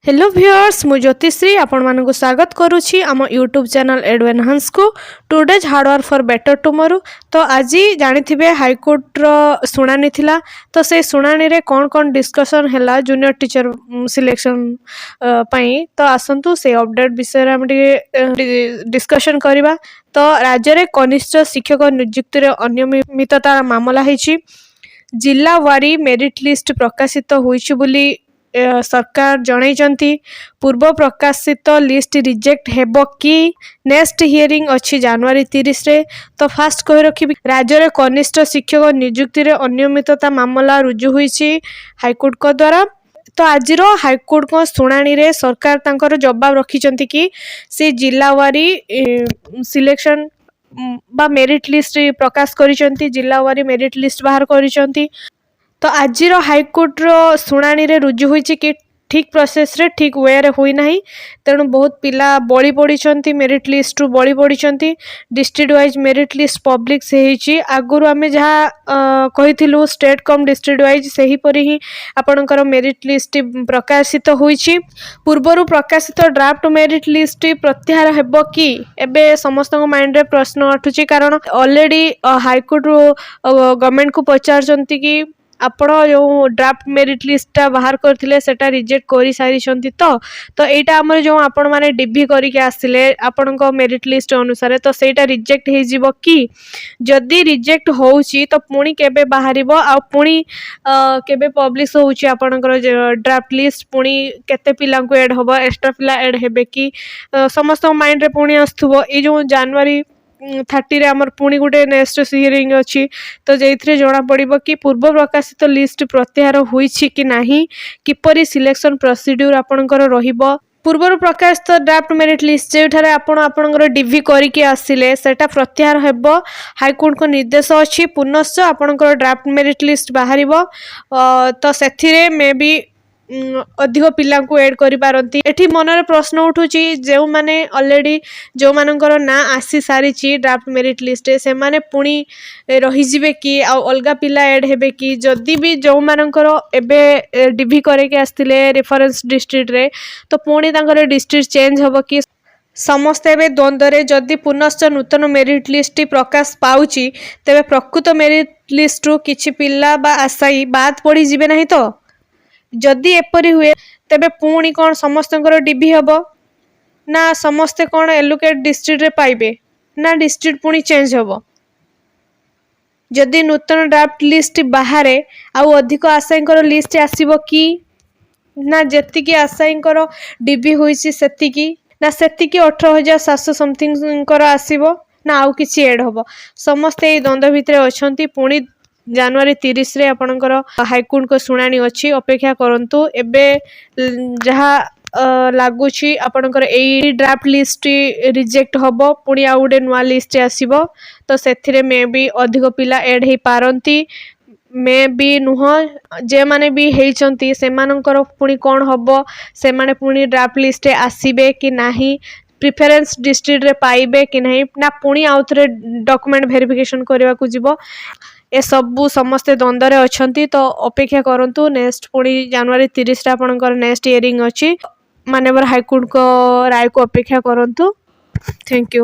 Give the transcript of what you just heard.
Hello viewers, ମୁଁ ଜ୍ୟୋତିଶ୍ରୀ ଆପଣମାନଙ୍କୁ ସ୍ୱାଗତ କରୁଛି ଆମ ୟୁଟ୍ୟୁବ୍ ଚ୍ୟାନେଲ୍ ଏଡୁ ଏନହାନ୍ସକୁ। Today's hard work for better tomorrow. ତ ଆଜି ଜାଣିଥିବେ, ହାଇକୋର୍ଟର ଶୁଣାଣି ଥିଲା। ତ ସେଇ ଶୁଣାଣିରେ କ'ଣ କ'ଣ ଡିସ୍କସନ୍ ହେଲା ଜୁନିୟର ଟିଚର ସିଲେକ୍ସନ୍ ପାଇଁ, ତ ଆସନ୍ତୁ ସେଇ ଅପଡ଼େଟ୍ ବିଷୟରେ ଆମେ ଟିକେ ଡିସ୍କସନ୍ କରିବା। ତ ରାଜ୍ୟରେ କନିଷ୍ଠ ଶିକ୍ଷକ ନିଯୁକ୍ତିରେ ଅନିୟମିତତା ମାମଲା ହେଇଛି। ଜିଲ୍ଲା ୱାରୀ ମେରିଟ୍ ଲିଷ୍ଟ ପ୍ରକାଶିତ ହୋଇଛି ବୋଲି ସରକାର ଜଣାଇଛନ୍ତି। ପୂର୍ବ ପ୍ରକାଶିତ ଲିଷ୍ଟ ରିଜେକ୍ଟ ହେବ କି? ନେକ୍ସଟ ହିୟରିଂ ଅଛି ଜାନୁଆରୀ 30ରେ। ତ ଫାଷ୍ଟ କହି ରଖିବି, ରାଜ୍ୟରେ କନିଷ୍ଠ ଶିକ୍ଷକ ନିଯୁକ୍ତିରେ ଅନିୟମିତତା ମାମଲା ରୁଜୁ ହୋଇଛି ହାଇକୋର୍ଟଙ୍କ ଦ୍ୱାରା। ତ ଆଜିର ହାଇକୋର୍ଟଙ୍କ ଶୁଣାଣିରେ ସରକାର ତାଙ୍କର ଜବାବ ରଖିଛନ୍ତି କି ସେ ଜିଲ୍ଲାୱାରୀ ସିଲେକ୍ସନ୍ ବା ମେରିଟ୍ ଲିଷ୍ଟ ପ୍ରକାଶ କରିଛନ୍ତି, ଜିଲ୍ଲାୱାରୀ ମେରିଟ୍ ଲିଷ୍ଟ ବାହାର କରିଛନ୍ତି। ତ ଆଜିର ହାଇକୋର୍ଟର ଶୁଣାଣିରେ ରୁଜୁ ହୋଇଛି କି ଠିକ୍ ପ୍ରୋସେସ୍ରେ, ଠିକ୍ ୱେରେ ହୋଇନାହିଁ। ତେଣୁ ବହୁତ ପିଲା ବଳି ପଡ଼ିଛନ୍ତି, ମେରିଟ୍ ଲିଷ୍ଟରୁ ବଳି ପଡ଼ିଛନ୍ତି। District wise merit list publish ହେଇଛି। ଆଗରୁ ଆମେ ଯାହା କହିଥିଲୁ, ଷ୍ଟେଟ୍ କମ୍ ଡିଷ୍ଟ୍ରିକ୍ଟ ୱାଇଜ୍, ସେହିପରି ହିଁ ଆପଣଙ୍କର ମେରିଟ୍ ଲିଷ୍ଟଟି ପ୍ରକାଶିତ ହୋଇଛି। ପୂର୍ବରୁ ପ୍ରକାଶିତ ଡ୍ରାଫ୍ଟ ମେରିଟ୍ ଲିଷ୍ଟଟି ପ୍ରତ୍ୟାହାର ହେବ କି? ଏବେ ସମସ୍ତଙ୍କ ମାଇଣ୍ଡରେ ପ୍ରଶ୍ନ ଉଠୁଛି, କାରଣ ଅଲରେଡ଼ି ହାଇକୋର୍ଟ ଗଭର୍ଣ୍ଣମେଣ୍ଟକୁ ପଚାରୁଛନ୍ତି କି ଆପଣ ଯେଉଁ ଡ୍ରାଫ୍ଟ ମେରିଟ୍ ଲିଷ୍ଟଟା ବାହାର କରିଥିଲେ, ସେଟା ରିଜେକ୍ଟ କରିସାରିଛନ୍ତି ତ? ତ ଏଇଟା ଆମର ଯେଉଁ ଆପଣମାନେ ଡିଭି କରିକି ଆସିଲେ ଆପଣଙ୍କ ମେରିଟ୍ ଲିଷ୍ଟ ଅନୁସାରେ, ତ ସେଇଟା ରିଜେକ୍ଟ ହେଇଯିବ କି? ଯଦି ରିଜେକ୍ଟ ହେଉଛି, ତ ପୁଣି କେବେ ବାହାରିବ ଆଉ ପୁଣି କେବେ ପବ୍ଲିଶ ହେଉଛି ଆପଣଙ୍କର ଡ୍ରାଫ୍ଟ ଲିଷ୍ଟ? ପୁଣି କେତେ ପିଲାଙ୍କୁ ଏଡ଼୍ ହେବ? ଏକ୍ସଟ୍ରା ପିଲା ଏଡ଼୍ ହେବେ କି? ସମସ୍ତଙ୍କ ମାଇଣ୍ଡରେ ପୁଣି ଆସୁଥିବ। ଏଇ ଯେଉଁ ଜାନୁଆରୀ 30ରେ ଆମର ପୁଣି ଗୋଟେ ନେକ୍ସଟ ହିୟରିଂ ଅଛି, ତ ଯେଉଁଥିରେ ଜଣାପଡ଼ିବ କି ପୂର୍ବ ପ୍ରକାଶିତ ଲିଷ୍ଟ ପ୍ରତ୍ୟାହାର ହୋଇଛି କି ନାହିଁ, କିପରି ସିଲେକ୍ସନ୍ ପ୍ରୋସିଡ୍ୟୁର ଆପଣଙ୍କର ରହିବ। ପୂର୍ବରୁ ପ୍ରକାଶିତ ଡ୍ରାଫ୍ଟ ମେରିଟ୍ ଲିଷ୍ଟ, ଯେଉଁଠାରେ ଆପଣ ଆପଣଙ୍କର ଡିଭି କରିକି ଆସିଲେ, ସେଟା ପ୍ରତ୍ୟାହାର ହେବ, ହାଇକୋର୍ଟଙ୍କ ନିର୍ଦ୍ଦେଶ ଅଛି। ପୁନଶ୍ଚ ଆପଣଙ୍କର ଡ୍ରାଫ୍ଟ ମେରିଟ୍ ଲିଷ୍ଟ ବାହାରିବ, ତ ସେଥିରେ ମେ ବି ଅଧିକ ପିଲାଙ୍କୁ ଏଡ଼୍ କରିପାରନ୍ତି। ଏଠି ମନରେ ପ୍ରଶ୍ନ ଉଠୁଛି, ଯେଉଁମାନେ ଅଲରେଡ଼ି, ଯେଉଁମାନଙ୍କର ନାଁ ଆସି ସାରିଛି ଡ୍ରାଫ୍ଟ ମେରିଟ୍ ଲିଷ୍ଟରେ, ସେମାନେ ପୁଣି ରହିଯିବେ କି ଆଉ ଅଲଗା ପିଲା ଏଡ଼୍ ହେବେ କି? ଯଦି ବି ଯେଉଁମାନଙ୍କର ଏବେ ଡିଭି କରିକି ଆସିଥିଲେ ରେଫରେନ୍ସ ଡିଷ୍ଟ୍ରିକ୍ଟରେ, ତ ପୁଣି ତାଙ୍କର ଡିଷ୍ଟ୍ରିକ୍ଟ ଚେଞ୍ଜ ହେବ କି? ସମସ୍ତେ ଏବେ ଦ୍ୱନ୍ଦ୍ୱରେ। ଯଦି ପୁନଶ୍ଚ ନୂତନ ମେରିଟ୍ ଲିଷ୍ଟଟି ପ୍ରକାଶ ପାଉଛି, ତେବେ ପ୍ରକୃତ ମେରିଟ୍ ଲିଷ୍ଟରୁ କିଛି ପିଲା ବା ଆଶାୟୀ ବାଦ ପଡ଼ିଯିବେ ନାହିଁ ତ? ଯଦି ଏପରି ହୁଏ, ତେବେ ପୁଣି କ'ଣ ସମସ୍ତଙ୍କର ଡିଭି ହେବ ନା ସମସ୍ତେ କ'ଣ ଏଲୋକେଟ୍ ଡିଷ୍ଟ୍ରିକ୍ଟରେ ପାଇବେ ନା ଡିଷ୍ଟ୍ରିକ୍ଟ ପୁଣି ଚେଞ୍ଜ ହେବ? ଯଦି ନୂତନ ଡ୍ରାଫ୍ଟ ଲିଷ୍ଟ ବାହାରେ, ଆଉ ଅଧିକ ଆଶାୟୀଙ୍କର ଲିଷ୍ଟ ଆସିବ କି ନା ଯେତିକି ଆଶାୟୀଙ୍କର ଡିଭି ହୋଇଛି ସେତିକି, ନା ସେତିକି 18,700 ସମଥିଙ୍ଗଙ୍କର ଆସିବ ନା ଆଉ କିଛି ଏଡ଼୍ ହେବ? ସମସ୍ତେ ଏଇ ଦ୍ୱନ୍ଦ୍ୱ ଭିତରେ ଅଛନ୍ତି। ପୁଣି ଜାନୁଆରୀ 30ରେ ଆପଣଙ୍କର ହାଇକୋର୍ଟଙ୍କ ଶୁଣାଣି ଅଛି, ଅପେକ୍ଷା କରନ୍ତୁ। ଏବେ ଯାହା ଲାଗୁଛି, ଆପଣଙ୍କର ଏଇ ଡ୍ରାଫ୍ଟ ଲିଷ୍ଟଟି ରିଜେକ୍ଟ ହେବ, ପୁଣି ଆଉ ଗୋଟେ ନୂଆ ଲିଷ୍ଟ ଆସିବ। ତ ସେଥିରେ ମେ ବି ଅଧିକ ପିଲା ଏଡ଼୍ ହେଇପାରନ୍ତି, ମେ ବି ନୁହଁ। ଯେଉଁମାନେ ବି ହେଇଛନ୍ତି, ସେମାନଙ୍କର ପୁଣି କ'ଣ ହେବ? ସେମାନେ ପୁଣି ଡ୍ରାଫ୍ଟ ଲିଷ୍ଟରେ ଆସିବେ କି ନାହିଁ? ପ୍ରିଫରେନ୍ସ ଡିଷ୍ଟ୍ରିକ୍ଟରେ ପାଇବେ କି ନାହିଁ ନା ପୁଣି ଆଉ ଥରେ ଡକୁମେଣ୍ଟ ଭେରିଫିକେସନ୍ କରିବାକୁ ଯିବ? ଏସବୁ ସମସ୍ତେ ଦ୍ୱନ୍ଦ୍ୱରେ ଅଛନ୍ତି। ତ ଅପେକ୍ଷା କରନ୍ତୁ, ନେକ୍ସଟ ପୁଣି ଜାନୁଆରୀ 30ରେ ଆପଣଙ୍କର ନେକ୍ସଟ ହିୟରିଂ ଅଛି। ମାନ୍ୟବର ହାଇକୋର୍ଟଙ୍କ ରାୟକୁ ଅପେକ୍ଷା କରନ୍ତୁ। Thank you.